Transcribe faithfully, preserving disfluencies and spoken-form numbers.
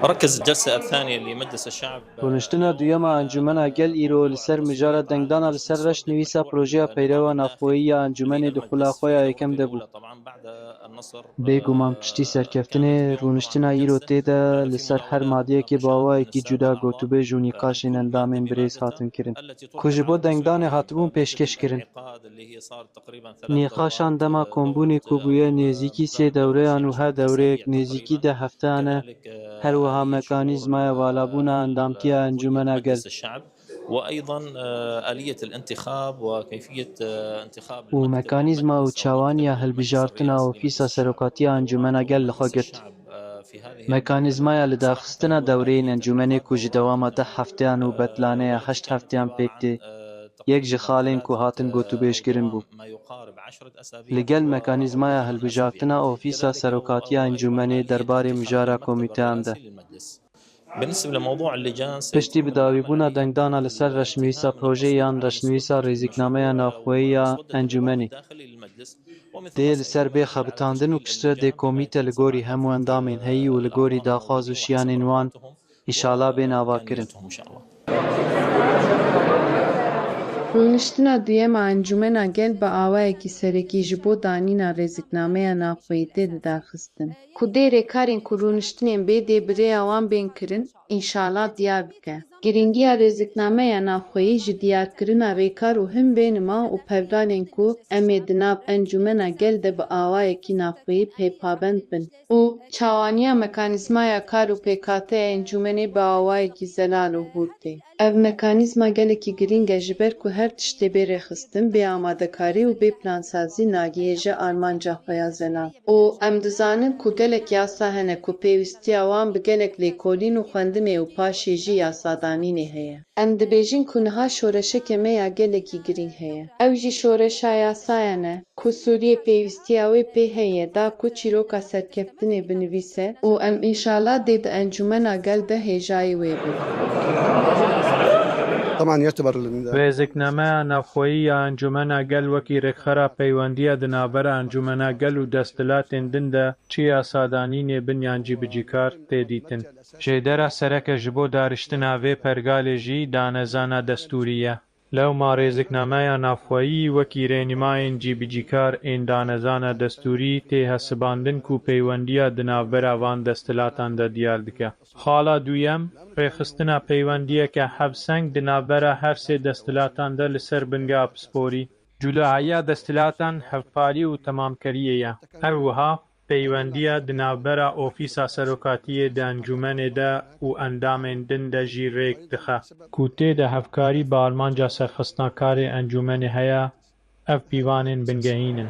ركز الجلسة الثانية لمجلس الشعب. Rûniştina duyem a Encûmena Gel îro li ser mijara dengdana li ser reşnivîsa projeya peyrewa navxweyî ya Encûmenê di xula xwe ya yekem de bû. Bêguman piştî serkeftinê, rûniştina îro tê de li ser her madeyekê bi awayekî cuda gotûbêj û nîqaşên endamên birêz hatin kirin, ku ji bo dengdanê hatibûn pêşkêş kirin. Nîqaşan dema kombûnê ku bûye nêzîkî sê dewreyan û her dewreyek nêzîkî deh hefteyan e, her wiha mekanîzmaya valabûna endamtiya Encûmena Gel. وأيضًا، آه، آلية الانتخاب وكيفية، آه، انتخاب û mekanîzma û çawaniya hilbijartina Ofîsa Serokatiya Encûmena Gel li xwe girt. Mekanîzmaya lidarxistina dewreyên encûmenê ku ji dewama deh hefteyan û betlaneya heşt hefteyan pêk tê, yek ji xalên ku hatin gotûbêjkirin bû. Li gel mekanîzmaya hilbijartina Ofîsa Serokatiya Encûmenê derbarê mijara komîteyan de. بالنسبة لموضوع اللجان، Piştî bidawîbûna dengdana li ser reşnivîsa projeyê yan reşnivîsa rêzîknameya navxweyî ya encûmenê, dê li ser bê xebitandin û piştre dê komîte li gorî hemû endamên heyî û li gorî daxwaz û şiyanên wan, înşala, bên avakirin. Rûniştina duyem a Encûmena Gel bi awayekî serekî ji bo danîna rêziknameya navxweyî tê lidarxistin, ku dê rêkarên ku rûniştinên bê dê bi rêya wan bên kirin, înşala diyar bike. Girîngiya rêziknameya navxweyî ji diyarkirina rêkar û hin bênima û pergalên ku em ê di nav Encûmena Gel de bi awayekî navxweyî pê pabend bin û çawaniya mekanîzmaya kar û pêkhateya encûmenê bi awayekî zelal û hûr tê. Ev mekanîzma gelekî girîng e, ji ber ku her tiştê bê rêxistin, bê amadekarî û bê plansazî nagihêje armanca xwe ya zelal. Û em dizanin ku gelek yasa hene ku pêwîstiya wan bi gelek lêkolîn û xwendinê û paşê jî yasadanînê heye. Em dibêjin ku niha şoreşeke me ya gelekî girîng heye. Ew jî şoreşa yasayan e, ku Sûriyê pêwîstiya wê pê heye, da ku çîroka serkeftinê binivîse û em înşala dê di Encûmena Gel de hêjayî wê bin. طبعًا يعتبر ال- Rêziknameya navxweyî ya Encûmena Gel wekî rêkxera peywendiya di navbera Encûmena Gel û desthilatên din de çi yasadanînê bin yan cîbicîkar tê dîtin. Jêdera sereke ji bo dariştina vê pergalê jî danezana destûrî ye. Lewma rêziknameya navxweyî wekî rênîmayên cîbicîkar ên danezana destûrî tê hesibandin ku peywendiya di navbera van desthilatan de diyar dike. Xala duyem, rêxistina peywendiyeke hevseng di navbera her sê desthilatan de li ser bingeha pisporî, cudahiya desthilatan, hevparî û temamkeriyê ye. Her wiha, peywendiya di navbera Ofîsa Serokatiyê di Encûmenê de û endamên din de jî rêk dixe, ku tê de hevkarî bi armanca serxistina karê encûmenê heye, ev pîvanên bingehîn in.